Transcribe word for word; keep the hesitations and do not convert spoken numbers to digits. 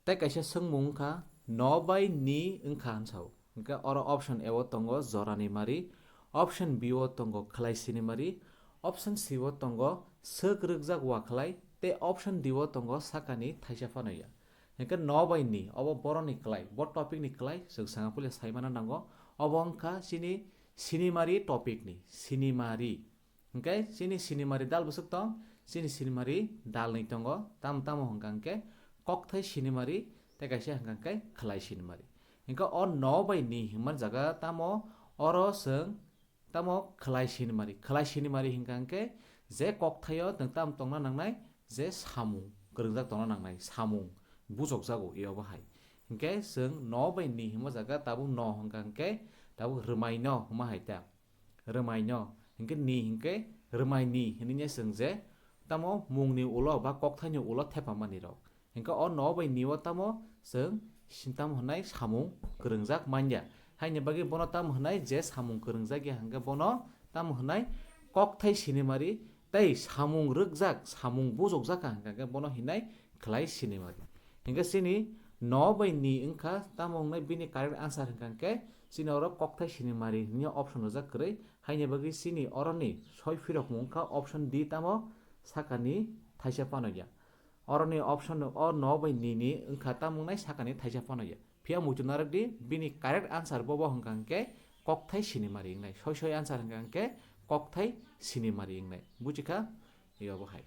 Tei kaisa swngmung wngkha, no bai ni wngkha hwn sao. Hwnkhe oro option A o tongo jorani mari, option B o tongo khwlai sinimari, option C o tongo swk rwkjak wa khwlai, tei option D o tongo sakani thaisa phano ya. Hwnkhe no bai ni, obo boroni kwlai, bo topic ni kwlai, chwng sanga puila saimano nango. Obo wngkha chini sinimari topic ni, sinimari. Hwnkhe chini sinimari dal bwswk tong, chini sinimari dal ni tongo, tam tamo hwnkha hwnkhe kokthai sinimari, tei kaisa hwnkha hwnkhe khwlai sinimari. Hwnkhe o no bai ni hwnma jaga tamo oro chwng tamo khwlai sinimari, khwlai sinimari hwnkha hwnkhe je kokthaio nwng tam tongna nangnai, je samung kwrwngjak tongna nangnai, samung bujokjago eo bo hai. Hwnkhe chwng no bai ni hwnma jaga tabuk no hwnkha hwnkhe tabuk rwmai no hwnma hai ta. Rwmai no, hwnkhe ni hwnkhe rwmai ni hwnwi chwng je tamo mungni ulo ba kokthaini ulo thepamani rok. Hwnkhe o no bai ni o tamo chwng sin-, tamo hwnai samung kwrwngjak manya. Haini bagwi bono tamo hwnai je samung kwrwngjak ya hwnkhe bono tamo hwnai kokthai sinimari tei samung rwkjak, samung bujokjak kha hwnkhe bono hinai khwlai sinimari. Hwnkhe chini no bai ni wngkha, tamo wngnai bini correct answer hwnkha hwnkhe chini oro kokthai sinimari hwnwi option rijak kwrwi, haini bagwi chini oroni soi phirokmung wngkha option D tamo sakani thaisa phano ya. Oroni option o no bai ni ni wngkha tamo wngnai sakani thaisa phano ya. Phiya muitu narwk di, bini correct answer bobo hwnkha hwnkhe kokthai sinimari wngnai. Soi soi answer hwnkha hwnkhe kokthai sinimari wngnai. Buchikha? Eo bo hai.